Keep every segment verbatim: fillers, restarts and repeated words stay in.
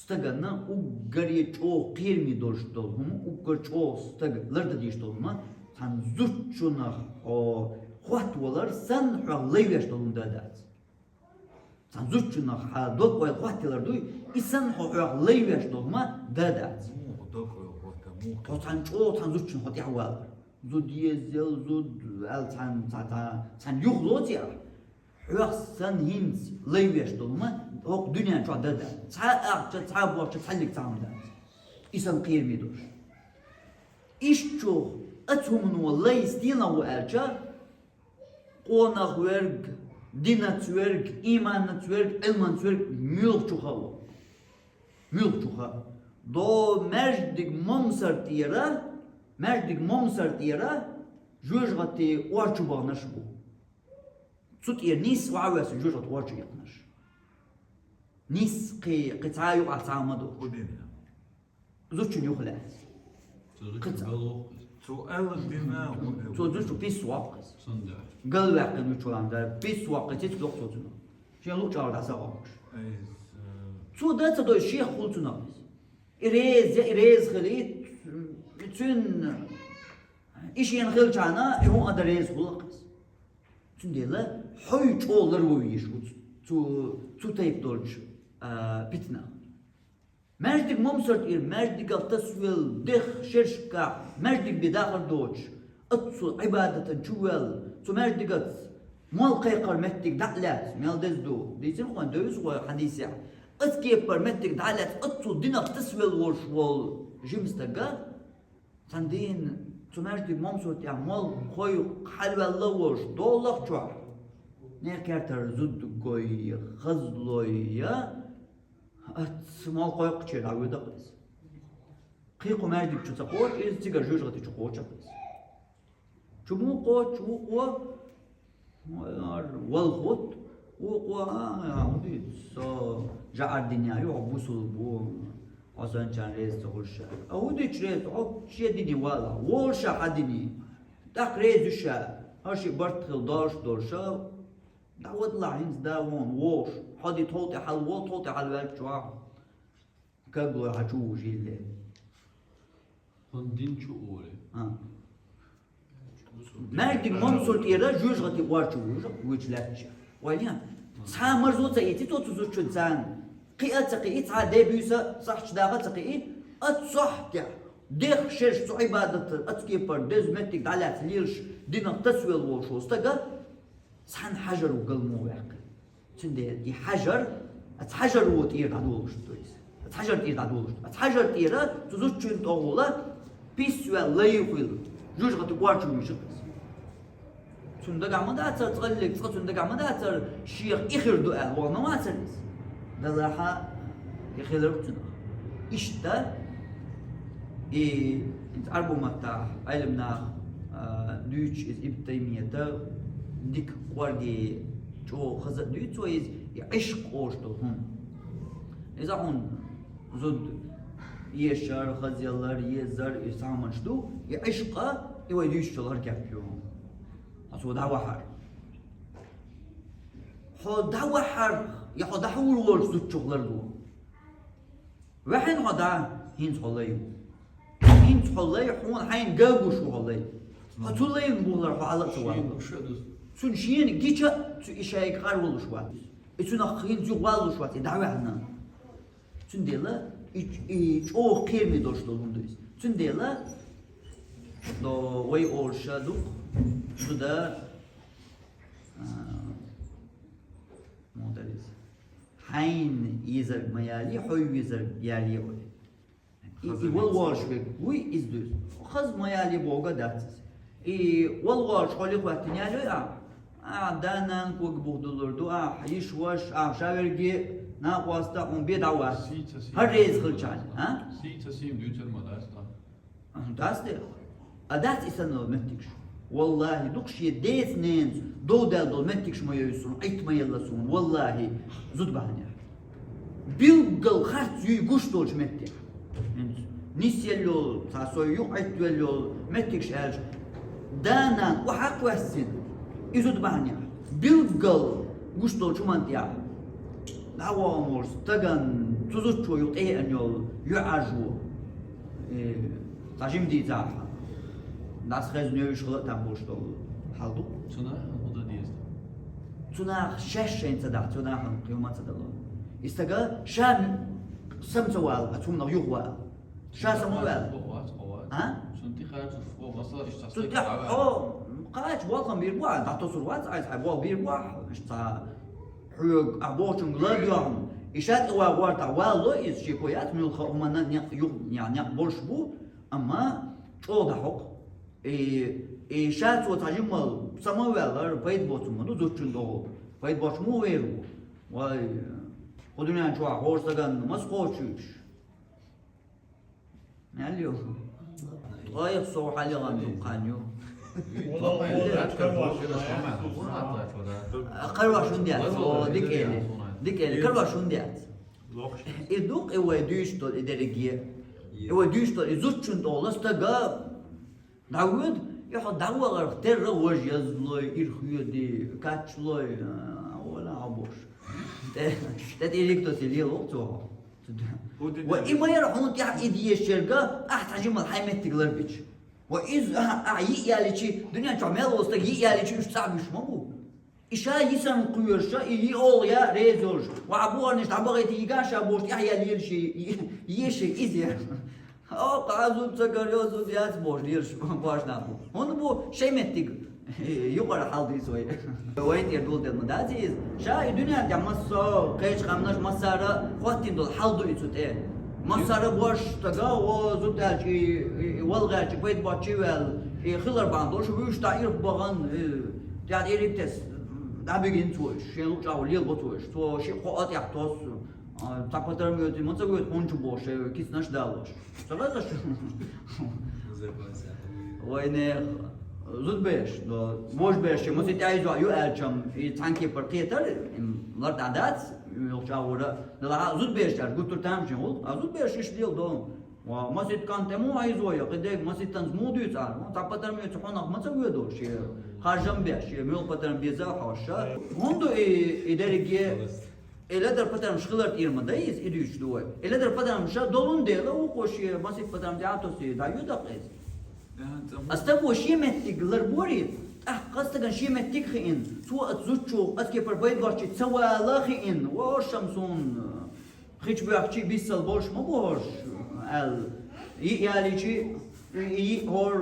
Стагана уггаре чӀогӀа кхераме долуш долу хӀума, уггар чӀогӀа стаг лардан дезаш долу хӀума, цхьана зудчунах хьо хӀоттавалар санна хьох лай веш долу хӀума дан дац. Цхьана зудчунах хьан дог-ойла хӀоттаялар дуй, и санна хьо хьох лай веш долу хӀума дан дац. Муха дог-ойла хӀоттар, муха? Хьо цхьана чӀогӀа цхьана зудчунах хьо тӀаьхьавалар. Зуда еза, зуда аьлла цхьана, цхьана, цхьана юха лоций ахь? Хьох санна хӀинца лай веш долу хӀума хӀокху дуьнен чохь дан дац. Цхьа ахча, цхьа бохча, цхьаллиг цхьа хӀума дац. И санна кхераме долуш. Иштта чу оцу хӀумано лай стенах ву аьлча, къонах верг, динаца верг, ийманнаца верг, Ӏилманца верг муьлххачух а ву. Муьлххачух а. До маьждиг момсар тӀера, маьждиг момсар тӀера жоьжахати ор чу баханарш бу. Цу тӀера нийсса охьа а воьссина жоьжахати ор чу яьккхинарш. Нийсса кхин, кхин цхьа юкъахь цхьа а ма ду. ХӀун дина? Зудчун юха лаьцна. Цу зудчун Кхин ца- гал воккху иза. Цу аьлла дина, хӀун дина? Цу зудчун пис воккху иза. Цундела. Гал ваьккхина ву чулан дара, пис воккху иза, цициг доккху цо цунах. Шен луъучу агӀор дӀа ца гӀовттуш. Иза, э, Цо дан ца дойуш, шех хуьлу цунах иза. И реза, и реза хили, и цуьнан, и шена хилчахьана, и хӀун а дан реза хуьлу-кх иза. Цундела хьо чӀогӀа ларван везаш ву цу, цу, цу тайпа долчу, а, питанах. Маьждиг момсар тӀера, маьждигах тасавелла, дех шерашкахь, маьждиг бен дахар доцуш, оццул Ӏибадатан чу ваьлла, цу маьждигаца мол кхайкхар меттиг дӀа а лаьцна, мел деза ду, дийцина хьуна, девза вай хьадисехь, оцу кепара меттиг дӀа а лаьцна, оццул динах тасавелла волуш волу жима стага, цхьана дийнахь цу маьждиг момсар тӀехь мол кхойкху хьалаваьлла а волуш, долахь чохь, нехан кертара зудгой, хазлой, Ас мол кхойкхучеран дӀавоьду-кх иза. Кхин кху маьждиг чу ца кхочу иза, цигара жоьжахати чу кхочу-кх иза. Чу муха кхочу, вукхо, валла хӀутту, вукхо, а, а, хӀун дийца, со жӀар дина ю, хьо бусулба ву, хьо санначарна реза ца хуьлуш ша. А хӀун дича реза, хьо шен дине вала, волуш ша хьан дине. ТӀаккха реза ю ша, хӀара шиъ барт хила долуш долуш ша, дӀавадалахь хӀинца да вон, вовш, хьо ди тхов тӀе хьалаволу, тхов тӀе хьалаваьлча чохь. Каглой хьан чу вужилле. ХӀун дин чу оле? А. Маьждиг момсар тӀера жоьжахати ор чу вужа, вуьйчу лаьттача. Вайна? Цхьа марзо ца ийци цо цу зудчун царна. Кхиа ца кхии, цхьа де буьйса, сахьчу даха ца кхии, оцу сохьтехь, дех шераш цу Ӏибадатан, оцу кепара деза меттиг дӀалаьцна лелаш, динах тасавелла волуш волу стага, цхьана хьажар ву галмо ваьккхина. Цундела и хьажар, оцу хьажаро тӀера дӀадолуш ду иза. Оцу хьажар тӀера дӀадолуш ду. Оцу хьажар тӀера цу зудчун тӀехула пис ваьлла лай хуьлу, жоьжахати ор чу вуьйжу-кх иза. Цунна дагахь ма дацара, цкъа леллиг, цкъа цунна дагахь ма дацара, шех и хир ду аьлла, вон ма вацара иза. Далахьа, и хиларх цунах. Иштта, и, хӀинца Ӏарбо маттахь Ӏеламнаха, а, дуьйцуш иза Ибн Таймията дика кӀорге чӀогӀа хаза а дуьйцу иза, и Ӏишкъ олуш долу хӀума. Иза хьуна зуда эшар, хазъялар, езар, и саманаш ду, и Ӏишкъа, и вай дуьйцуш долу хӀара кеп ю. Хьо цо дӀавахьар. Хьо дӀавахьар, я хьо дӀахьур волчу зудчух ларло. Ваьхьина хьо дӀа, хӀинца хьо лай ву. ХӀинца хьо лай, хьуна хьайна ган гуш ву хьо лай. Хьо цу лайна бухалара хьо хьала а ца валло. Цунна шена гича а, цу и шайга къар волуш вац. И цунах хӀинца юха валлуш вац, и дӀаваьхьна. Цундела и, и чӀогӀа кхераме долуш долу хӀума ду иза. Цундела до вай олуш ду-кх, зуда, а, муха дара иза? Хьайна езарг ма яле, хьо везарг яле вай. И, и вала волуш верг вуй, иза ду иза. Хаза ма яле бохург а дац иза. И вала волуш хьо лихваьттина яле а, а, да-нана кога бух дуллур ду, а, йиша-ваша, а, ша верге, накъоста, хьуна бен дӀавац. ХӀара реза хилчахьана, а? Сий ца сийна дуьйцур ма дац тхан. А, дац де. А дац и санна меттигаш. Валлахи, дукха шен деца-ненаца дов даьлла долу меттигаш ма йойла суна, Ӏитта ма елла суна, валлахи, зуда бахьанехь. Билггал харц юй гуш долчу меттехь. ХӀинца нисъелла йолу, цхьа со юкъа Ӏиттавелла йолу меттигаш аьлча, да-нана охьа а кхоьссина, и зуда бахьанехь. Билггал гуш долчу хӀуманна тӀехь. ДӀавахана волчу стагана Цу зудчо юха тӀееана йолу йоӀ Ӏаж ву. Э, цхьа жима дийцахь, дӀасахезна йовзуш хила а там болуш долу хьал ду. Цунах хӀун дан деза? Цунах шаьш шайна ца дахь, цу нахана кхин хӀума ца дало. И стага ша сама ца вала, цунах юха вала. Ша сама вала. Хьо вац, хьо вац. А? Цунна тӀе кхача, хьо масала иштта цу тӀе хьо кхача болх бийр бу, дӀатосур вац, айса хьайн болх бийр бу, иштта хьоьга а бохучунга ладоьгӀна, и ша тӀе ван гӀортахь валло иза, шеко яц, муьлхха а хӀуманна некъ юха, я некъ болуш бу, амма чӀогӀа дӀахьокху. И, и ша цо цхьа жиммал самаваьллар, пайда боцу хӀума ду зудчун догӀу. Пайда боцу муха вер ву? Вай, кху дуьнен чохь хӀора стагана маса кхочуш? Мел ю? Ткъа айхьа сов хьалягӀан дуккха хан ю. Карваш хӀунда яц? О, дика эли. Дика эли. Карваш хӀунда яц? И дукъ, и вай дуьйцуш долу и дерриге. И вай дуьйцуш долу и зудчун тӀе волу стага дӀавоьду, и хьо дӀавахарх терра важа язлой, ира хьоьдий, качлой, а, вала хьо бош. ТӀе, тӀе тӀе ригтосе лело цо хьо. Ва и ма яра хьуна тӀехь и дезачу ерга, ахь цхьа жимал хьайн меттиг ларбича. Ва иза, ахь, ахь йиъ яличи, дуьнен чохь мел волу стаг йиъ яличи, уьш цӀахь буьсуш ма бу. И ша йисана кхоьруш, и йиъ олу я реза йолуш. Ва ахь бухарнаш дӀабахийта йига ша бохуш, тӀехь ял елаш, е-, еши иза. О, кху зуда ца карайо, зуда яц бохуш, лелаш бохуш нах бу. ХӀунда бу шайн меттиг? Юкъара хьал дийца вай. Вайн тӀера доладелла ма дац иза. Ша и дуьнен тӀехь массо а кхечу къаьмнаш массара а хӀоттийна долу хьал ду и цу тӀе. Массара а бош стага, о, зуда аьлча, и, и, и вала гӀертачу, пайда боцчу ваьлла, и хилар бахьана долуш, вуьйш дӀа ирх бахана, и, тӀехь тӀериг тесна, дӀабигина цо уьш, шен луъучу агӀор лелабо цо уьш. Цо шиъ-кхоъ а тӀехь тосу, а, цхьа патарма йоьду, ма ца воьду хӀунда чу бохуш, шайн кицанаш а далош. Ца хезаш? Вайнех зудберш, но вожаберш, масийтта айзо ю аьлчам, и цхьана кепара кхетар, им лар дӀа дац, муьлхачу агӀора, делахь а зудберш аьлча, гуттар тамашийна гӀуллакх, а зудберш иштта лела ду. Ва масийтта кӀант тӀе муха айзо я, кхидерг масийттанца муха дуьйцу ара? Цхьа патарма йоьду, цу хьонах ма ца воьдо, шен харжам беш, шен муьлха патарма беза а хьош. ХӀунда и, и дерриге? И ледар патармаш хилар тӀера ма дай иза, и дуьйцуш ду вай. И ледар патармаша долун дела, вукхо шен масийтта патарма тӀе а тосий, дӀайоьду-кх иза. Ас стаго шен меттиг ларборий, тӀаккха стагана шен меттиг хиъна, цо аса зудчух, аса кепара пайда боцчу ца вала хиъна, вошам суна, хи чу боьхчий биссал болуш ма бу хӀорш, аьлла, йиъ ялийчий, и йиъ хӀора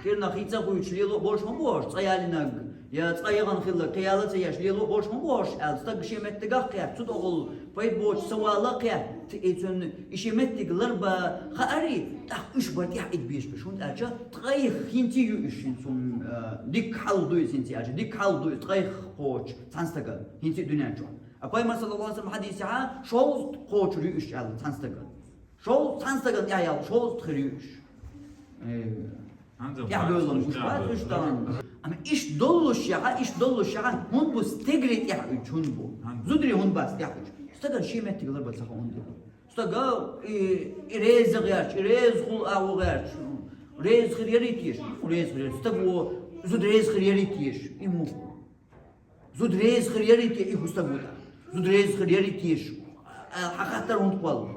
кӀирнах хи ца хуьйцуш лело а болуш ма бу хӀорш, цкъа ялийнарг, я цкъа яхана хилларг, кхин яла а ца еш лело а болуш ма бу хӀорш аьлла, стаг шен меттигах кхетта, цу тӀехула пайда боцуш ца вала кхетта, и цуьнан и шен меттиг ларба хаарий, тӀаккха уьш бара тӀехь ид беш берш, хӀунда аьлча ткъайх хӀинца ю уьш, хӀинца хӀума, а, дика хьал ду иза, хӀинца аьлча, дика хьал ду иза, ткъайх кхочу цхьана стагана, хӀинца а дуьнен чохь. А Пайхамар, саллаллаху алейхи ва саллям, хьадисехь, шовзткъа кхочур ю уьш аьлла цхьана стагана. Шовзткъа цхьана стагана тӀехь ял, шовзткъа хир ю уьш. Э, тӀехь доьллам гуш бац уьш тахана. Амма иштта доллушехь, иштта доллушехь, хӀунда бу стегарий тӀехь уьдуш, хӀунда бу? Зударий хӀунда бац тӀехь уьдуш? Стагана шен меттиг ларбан ца хуур ду. Стага и, и реза гӀерташ, и реза хула агӀо гӀерташ, реза хир ярий теша? Реза хир ярий. Стаг ву, зуда реза хир ярий теша? И муха? Зуда реза хир ярий те, и хӀу стаг ву тӀаккха? Зуда реза хир ярий теша? Аьлла, хьан хаттар хӀунда кхолла?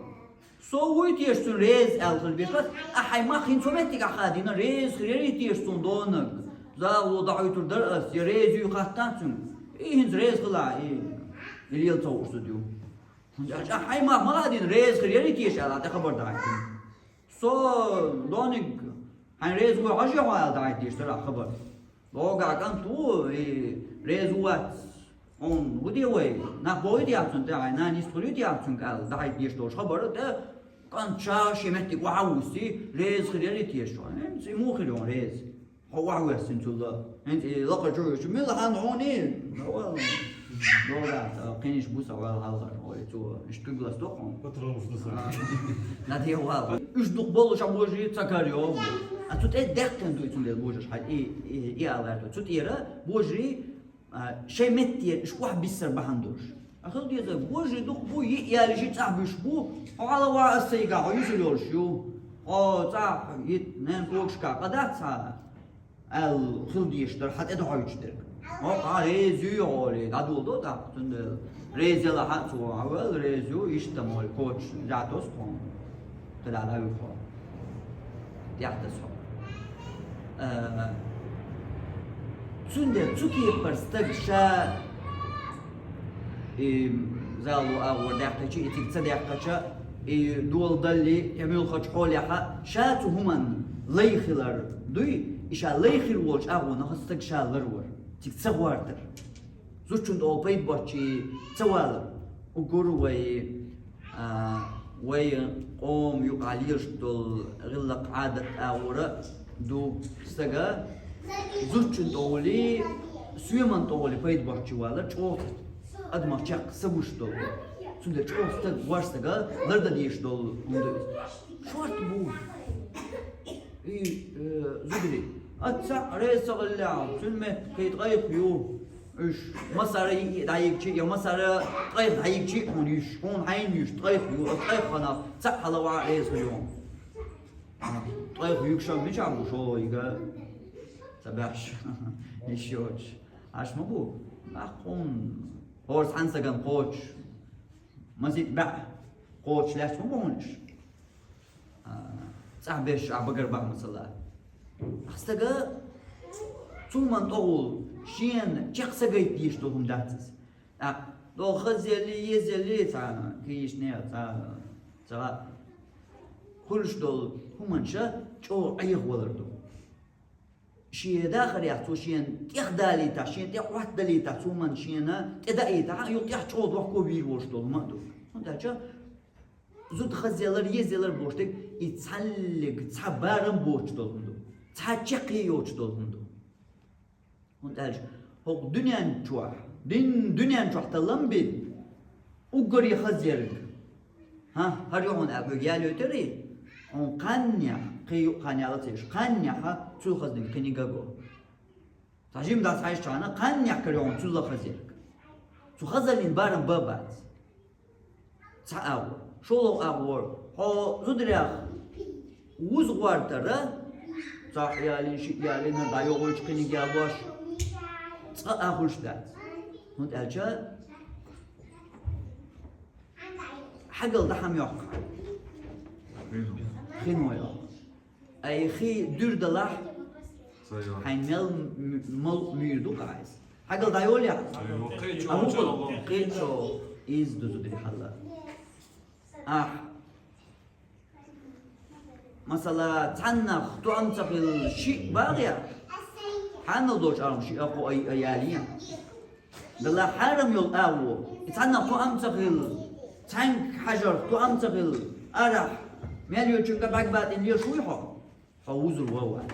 Со вуй теша цуьнан реза аьлла хир беш бац, а хьайн мах хӀинца цу меттигахь хадийна, реза хир ярий теша цунна донаг? Загало дӀахьуьйтур дара ас, я реза юй хаттахь цуьнга? И хӀинца реза хилахь, и, и лела ца хууш зуда ю. ХӀунда аьлча хьайн мах ма хадийна, реза хир ярий теша аьлла, тӀе хабар дахьийтина. Со дониг, хьайн реза вуй хьажа хьо аьлла, дӀахьийта дезаш дара хабар. Логахь кӀант ву, и реза ву вац. Хьуна хӀу де вай? Нах бохуьйту яхь цунна тӀе, хьайн нана йистхуьлуьйту яхь цуьнга аьлла, дӀахьийта дезаш долуш хабар, тӀе кӀант ша шен меттиг охьа а вуссий, реза хир ярий теша? ХӀинца и муха хир ю хьуна реза? Хьо охьавоьссина цул а. ХӀинца и лакхара чу вуьйцу, мила хан хьуний? Дора, кхиниш бу сан ваьлла хьалхара, ой, цо, иштта куьг ластадо хьуна. Патронаш ду сан. На де вала. Уьш дукха боллушехь божарий ца карайо. А цу тӀе даьккхина ду и цундела божарш хьай, и, и, и ала гӀерта. Цу тӀера божарий, а, шайн меттера уьш охьабиссар бахьана долуш. А хила деза, божарий дукха бу, йиъ ялийчий цӀахь буьсуш бу, хьо хьала ван ас ца йигахь, хьо юьсур йолуш ю. Хьо цӀахь йиъ ненан когашкахь къа дац хьан? Аьлла хила дезаш дара хьан тӀе дӀахьуьйтуш дерг. О, хьа реза ю, олий, дӀадоладу тӀаккха, цундела реза ялахь а цо, хьавел реза ю, иштта моль коча зӀатос тхона. КхидӀа дӀавихьо. ТӀехьтасхьо. Э, цундела цу кепара стаг ша, и, зало агӀор даьккхача, и цига ца даьккхача, и дола далли, я муьлхача хьолехьа, ша цу хӀуманна лай хилар дуй, и ша лай хир волчу агӀонах стаг ша ларвар. Цига ца гӀортар. Зудчунна тӀехула пайда боцчий ца валар. Уггар вай, а, вай къоман юкъахь лелаш долу гӀиллакх, Ӏадат агӀора ду стага, зудчунна тӀехула, соьмана тӀехула пайда боцчий валар, чӀогӀа адамах чекх са гуш долу. Цундела чӀогӀа стаг, ваш стага лардан дезаш долу хӀума ду иза. Шорта бу. И, э, зударий, а цхьаъ реза ца хиллехь, цуьнан метта кхин ткъайх ю. Уьш масара йиъ дӀайигчи, я масара ткъайх дӀайигчи хьуна уьш, хьуна хьайна уьш ткъайх ю, ткъайх хана цхьаъ хьала ваӀа реза хир ю. Ткъайх юьгуш мичахь бу шолгӀа йига? Ца баьхьаш. Йиш йоцуш. Аш ма бу? Нах хьуна хӀора цхьана стагана кхочуш. Масийтта баьӀ кхочуш лаьтташ ма бу хьуна уьш. А, цӀахь беш а багар бахьа, масала. Ахь стага цу хӀуманна тӀехула шена чекх са гайта дезаш долу хӀума дац иза. ТӀаккха догӀу хазъелли, езъелли, цхьа кийча нехан, цхьа, цхьа хуьлуш долу хӀуманаш чӀогӀа Ӏехавалар ду. Шен дахарехь цо шена тӀехдалийтахь, шена тӀе Ӏоттадалийтахь, цу хӀуманна шена тӀедаийтахь, юха тӀехь чӀогӀа дохко вийр волуш долу хӀума а ду. ХӀунда аьлча зуда хазъялар, езъялар бохуш дерг, и цхьаьллиг цхьа барам боцуш долу хӀума ду, цхьа чаккхе йоцуш долу хӀума ду. ХӀунда аьлча хӀокху дуьнен чохь, дин, дуьнен чохь таллам бина, уггаре хазъярг. ХӀа, хӀара ю хьуна аьлла, хьоьга ял йойтарий? Хьуна кхаьннех, кхин юкъ кхаьннех ца еш, кхаьннех цул хазаниг кхиниг а го. Цхьа жима дӀасахьаьжча хьуна, кхаьннех кара ю хьуна цул хазъярг. Цу хазаллин барам бан бац. Цхьа агӀор. ШолгӀа агӀор. Хьо зударех вуза гӀортара, цхьаъ ялийна, шиъ ялийна, дӀайогӀуьйтуш кхиниг ялош, цкъа а хуьлуш дац. ХӀунда аьлча хьагал дӀа хьама йоккху. Хино йоккху. Ай, хи дуьра далахь, хьайн мел м-, мал муьйр ду кхайс. Хьагал дӀайолехь? Айо, кхечо, а, хӀун чӀогӀа. Кхечо, иза ду зударий хьалла. Ахь, масала, цхьаннах тоам ца хилла шиъ багӀехь, хьанал долчу арахь шиъ а кхоъ а йиъ а ялийна. Дала хьарам йолу агӀо, и цхьаннах тоам ца хилла, цхьаьнга хьажарх тоам ца хилла, арахь, мел йолчуьнга бӀаьрг батӀина лелаш вуй хьо? Хьо вузар ван вац.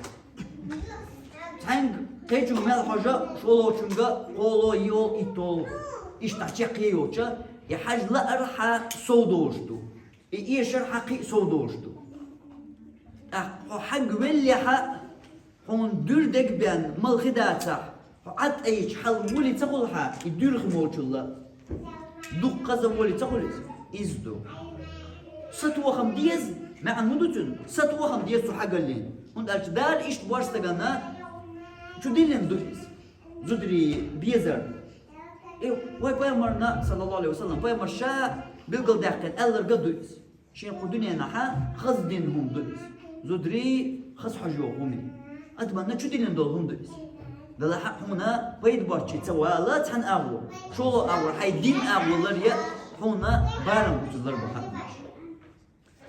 Цхьаьнга кхечуьнга мел хьожа, шолгӀачуьнга кхоло, йолу, иттолу, иштта чеккхе йоцуша, и хьажа лаархьа сов долуш ду, и эшархьа кхин а сов долуш ду. ТӀаккха хьо хьагвеллехьа, хьуна дуьра дегабен мала хи дацахь, хьо Ӏад айча хьал вули ца хуьлу хьан, и дуьра хи молчулла? Дуккха хаза вули ца хуьлу иза? Иза ду. Сатохам деза, маьӀна хӀун ду цуьнан? Сатохам деза цу хьагаллина. ХӀунда аьлча Дала иштта божа стагана чу диллина ду иза. Зударий безар. И вай пайхамарна, саллаллаху алейхи ва саллям, пайхамар ша билгалдаьккхина аьлларга ду иза. Шен кху дуьненахьа хаза дина хӀума ду иза. Зударий хаза хьожа йогӀу хӀума. Адаманна чу диллина долу хӀума ду иза. Далахьа хьуна пайда боцчий ца вала цхьана агӀор, шолгӀа агӀор, хьайн дин агӀо лар я хьуна барам гуцуз лар баха а.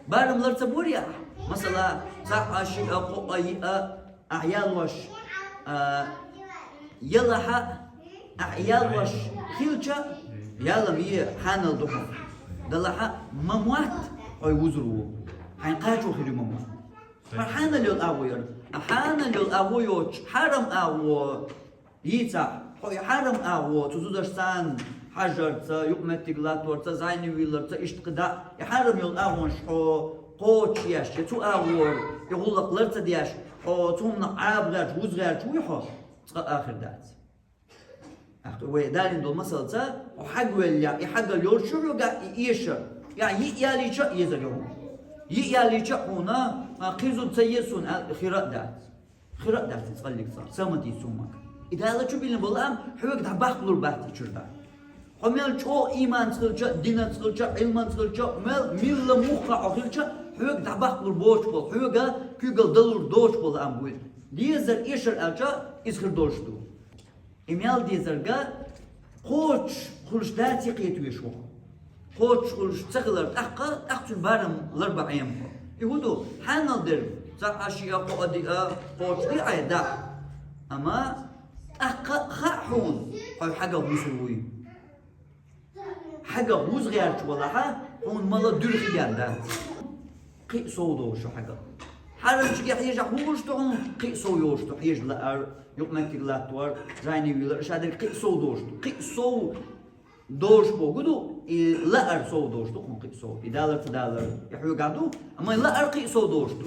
Барам лар ца бора ахь, масала, цхьаъ а, шиъ а, кхоъ а, йиъ а, ахь ялош, а, ялахьа, ахь ялош хилча, ялам е хьанал ду хьуна. Далахьа ма мотт, хьой вузар ву. Хьайн кхачо хир ю ма мотт. Хьан хьанал йолу агӀо яра. А хьанал йолу агӀо йоцуш, хьарам агӀо йийцахь, хьо и хьарам агӀо, цу зудашца хьажарца, юкъаметтиг латторца, зӀайна вилларца, иштта кхидӀа, и хьарам йолу агӀонаш хьо кхочушъеш, я цу агӀор и гӀуллакх лар ца деш, хьо цунах Ӏаба гӀерташ, вуза гӀерташ вуй хьо, цкъа а хир дац. ТӀаккха вай далийна долу масалца, хьо хьагвеллехь, и хьагал йолуш ю хьоьгахь, и эшар, я йиъ ялийча а езар ю хьуна. Йиъ ялийча а хьуна, а, кхин зуда ца еза суна аьлла, хира а дац. Хира а дац иза цкъа а, цкъа а. Са ма тийсу хӀуманга. И Дала чу биллина бола ам хьоьга дӀабаккхалур бац и чуьра дӀа. Хьо мел чӀогӀа ийманца хилча, динаца хилча, Ӏилманца хилча, мел милла муха хьо хилча, хьоьга дӀабаккхалур боцуш бола, хьоьга куьйгалла далур доцуш бола ам бу иза. Дезар, эшар аьлча, иза хир долуш ду. И мел дезарга кхочуш хуьлуш даций кхета везаш ву хьо. Кхочуш хуьлуш ца хилар тӀаккха, тӀаккха цуьнан барам ларбан Ӏема хьо. И хӀун ду? Хьанал дерг, цхьа а, шиъ а, кхоъ а, диъ а, кхочушдий Ӏай, дахь. Амма тӀаккха хаьа хьуна, хьо хьагӀ вузур вуй. ХьагӀ вуза гӀерташ валахь, хьуна мала дуьрхи бен дац. Кхин а сов долуш ду хьагӀ. Хьарамчуьнга хьежахь хӀун гуш ду хьуна, кхин а сов йолуш ду, хьежа лаар, юкъаметтиг латтор, зайне вилар, ша дерг кхин а сов долуш ду. Кхин а сов долуш бохург ду, и лаар сов долуш ду хьуна кхин а сов. И далар ца далар, и хьоьгахь ду, амма и лаар кхин а сов долуш ду.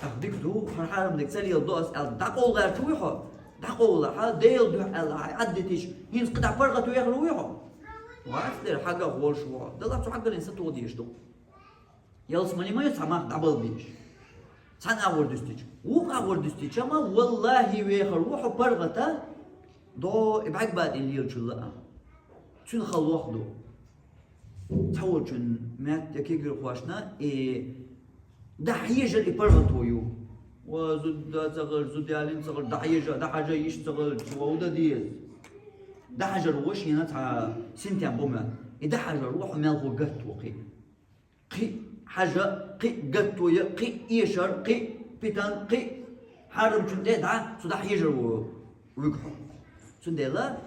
Ах, дика ду, хӀара хьарам дерг ца леладо ас аьлла, дӀакъовла гӀерташ вуй хьо? ДӀакъовла, хьан Делан дуьхьа аьлла, хьан Ӏаддитича, хӀинца кхидӀа паргӀато вехар вуй хьо? Вац дера, хьагӀ волуш ву хьо. Далла цу хьагӀаллин сатугӀа дезаш ду. Ялсамани ма ю цхьа мах дӀабала безаш. Цхьана агӀор дуьстича. Вукху агӀор дуьстича ма, валлахӀи, вехар ву хьо паргӀата, до и бӀаьрг бадин лелачул а. Цуьнан хала ваха ду. Цхьаволчун метта я кегийрхошна и дӀахьежар и паргӀато ю. Ва зуда ца хилча, зуда ялийна ца хилча, дӀахьежа, дӀахьажа йиш ца хилча, ва хӀун дан деза? ДӀахьажар ву шена цхьа синтем бу моьтту. И дӀахьажар ву хьо мелхо гатто кхин. Кхин хьажа, кхин гатто я, кхин эшар, кхин питан, кхин хьарамчун тӀе дӀа, цу дӀахьежар ву вуьгу хьо. Цундела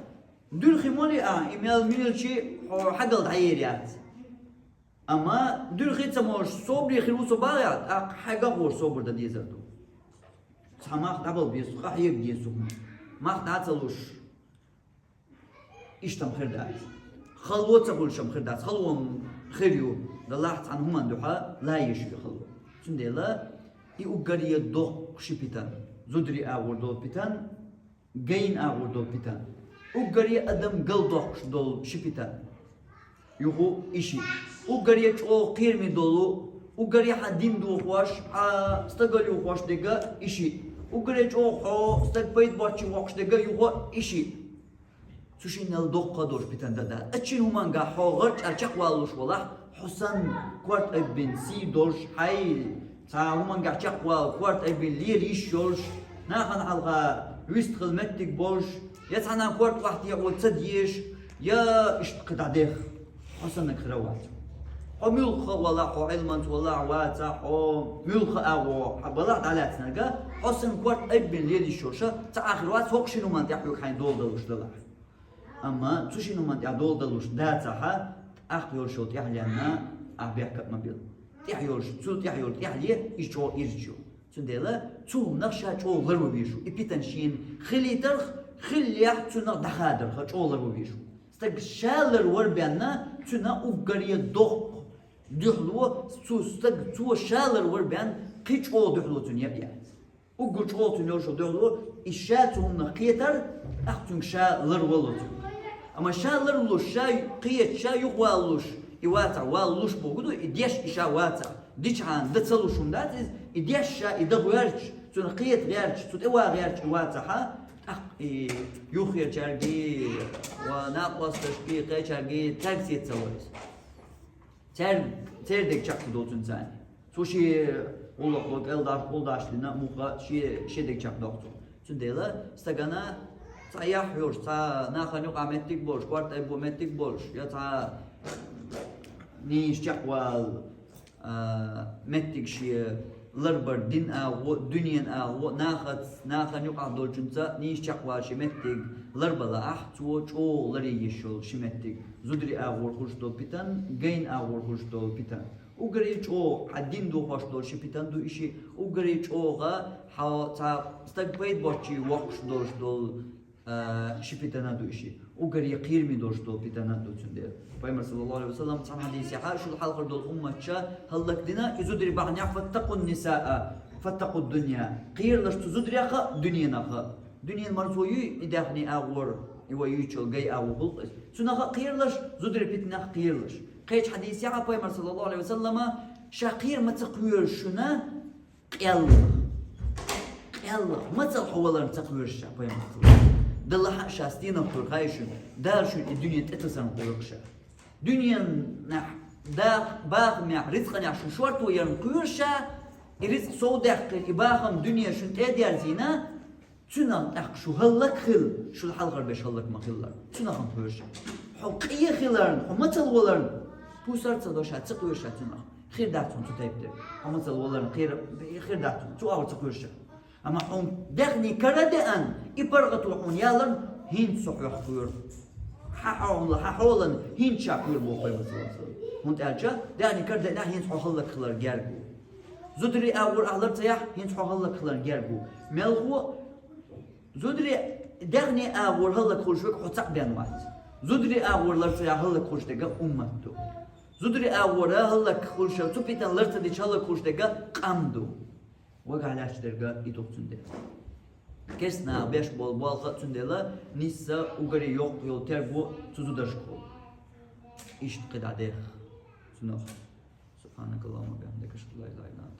дуьрхи ма ле ахь, и мел мелчи хьо хьагӀал дӀаер яц. Амма дуьрхи ца молуш, собаре хир ву со бахахь, тӀаккха хьагӀ а гӀор собар дан дезар ду. Цхьа мах дӀабала беза, къахьега деза цу хӀуманна. Мах дӀа а ца луш, иштта-м хир дац. Хало ца хуьлуш-м хир дац, хало-м хир ю, даллахь цхьана хӀуманна дуьхьа лаеш ю хало. Цундела и уггаре доккха ши питан, зударий агӀор долу питан, гайна агӀор долу питан. Уггаре адам галдоккхуш долу ши питан. Юха и шиъ. Уггаре чӀогӀа кхераме долу, уггаре хьан дин дохош, хьан стагал юхош дерг и шиъ. Уггаре чӀогӀа хьо стаг пайда боцчу воккхуш дерг юха и шиъ. Цу шиннал доккха долуш питан дан дац. Аччин хӀуманга хьо гӀарчӀа чекхваллуш валахь, хьо санна корта айббина сий долуш, хьай цхьа хӀуманга чекхвала корта айббина лела йиш йолуш, нахана хьалха вистхила меттиг болуш, я цхьана корта охьатаьӀо ца дезаш, я иштта кхин дӀадех, хьо саннаг хир а вац. Хьо муьлхха а валахь, хьо Ӏилманца валахь, вацахь, хьо муьлхха а агӀо хьан балахь дӀалаьцнарг, хьо санна корта айббина лела йиш йолуша, цхьа а хир вац, хӀокху шина хӀуманна тӀехь хьоьга хьайна дола далуш далахь. Амма цу шина хӀуманна тӀехь дола далуш дацахь, тӀаккха йолуш йолу тӀаьхьенна ахь бехк а ма билла. ТӀехь йолуш, цул тӀехь йолу тӀаьхье, иза чӀогӀа ирча ю. Цундела цу хӀуманах ша чӀогӀа ларван везаш ву. И питана шена хилийтарх, хиллехь цунах дӀахадарх чӀогӀа ларван везаш ву. Стаг ша ларвар бенна, цуьнан уггаре доккха дуьхьало, цу стаг, цо ша ларвар бен кхин чӀогӀа дуьхьало цуьнан яа яц. Уггар чӀогӀа цуьнан йолуш йолу дуьхьало, и ша цу хӀуманах кхетар, тӀаккха цуьнга ша ларвало цуьнга. Амма ша ларлуш, ша кхета, ша юхаваллуш, и вацахь, валлуш бохург ду, и деш и ша вацахь, дичахьана дан ца луш хӀума дац иза, и деш ша и дан гӀерташ, цунах кхета гӀерташ, цу тӀе ван гӀерташ и вацахь, тӀаккха и юххерчаьргий, ва накъосташкий, кхечаьргий цаьрга сецца ца ло иза. Цер-, церан дерг чекхдо цуьнан царна. Цо шен гӀуллакх ло, кӀелдаш, гӀулдаш дина, муха шен, шен дерг чекхдоккху цо. Цундела стагана цхьа яхь йолуш, цхьа нахана юкъахь меттиг болуш, корта айбо меттиг болуш, я цхьа нийса чекхвала, а, меттиг шен ларбар, дин агӀо, дуьнен агӀо, нахац-, нахана юкъахь долчунца нийса чекхвала ши меттиг ларбала ахь, цо чӀогӀа ларъе йиш йолу ши меттиг, зударий агӀор хуьлуш долу питан, гайна агӀор хуьлуш долу питан. Уггаре чӀогӀа хьан дин дохош долу ши питан ду и шиъ, уггаре чӀогӀа хьо цхьа стаг пайда боцчий воккхуш долуш долу, а, ши питана ду и шиъ. Уггаре кхераме долуш долу питана ду цундела. Пайхамар, саллаллаху алейхи ва саллям, цхьана хьадисехь, шул хьалхара долу умматаш хӀаллакдина и зударий бахьанехь, фаттакъун нисаа, фаттакъуд дунья. Кхералаш цу зударех а, дуьненах а. Дуьненан марзо юй и даьхни агӀор, и вай юьйцучу гай агӀо гӀуллакх иза. Цунах а кхералаш, зударий питанах а кхералаш. Кхечу хьадисехь а пайхамар, саллаллаху алейхи ва саллама, ша кхера ма ца кхоьру шуна къелла. Аллах, мацал хьо валарна ца кхоьруш ша, пайхамар. Далла хьа ша стенах кхоьру хай шуна, Дала шуна и дуьне тӀетасарна кхоьру ша. Дуьненахь, дакъа, бахамехь, рицкъанехь шу шорто ярна кхоьруш ша, и рицкъ сов даьккхина, и бахам дуьне шуна тӀедерзийна, цуьнах тӀаккха шу хӀаллак хила, шул хьалхарбеш хӀаллак ма хиллара. Цуьнах ма кхоьруш ша. Хьо къе хиларна, хьо мацал валарна, пусар ца до ша, ца кхоьруш ша цуьнах. Хир дац хьуна цу тайпа дерг. Хьо мацал валарна, хир, хир дац хьуна. Цу агӀор ца кхоьруш ша. Амма хьуна даьхни кара а деана, и паргӀато хьуна яларна, хӀинца со хьох кхоьру. Хьан хьолан, хьан хьолан, хӀинца ша кхоьру боху пайхамар, саллаллаху алейхи ва саллям. ХӀунда аьлча, даьхни кара деана, хӀинца хьо хӀаллак хилар герга ву. Зударий агӀор ахьа лар ца яхь, хӀинца хьо хӀаллак хилар герга ву. Мелхо, зударий даьхни агӀор хӀаллак хуьлуш верг хьо цхьаъ бен вац. Зударий агӀор лар ца яхь хӀаллак хуьлуш дерг уммат ду. Зударий агӀора хӀаллак хуьлуш, цу питана лар ца дича хӀаллак хуьлуш дерг къам ду. Вагахь лаьтташ дерг и ду цундела. Керста наха беш болу болх а цундела, нийсса уггаре йоккха йолу терго цу зударшкахула. Иштта кхидӀа дех цунах. سبحانك اللهم وبحمدك، أشهد أن لا إله إلا أنت.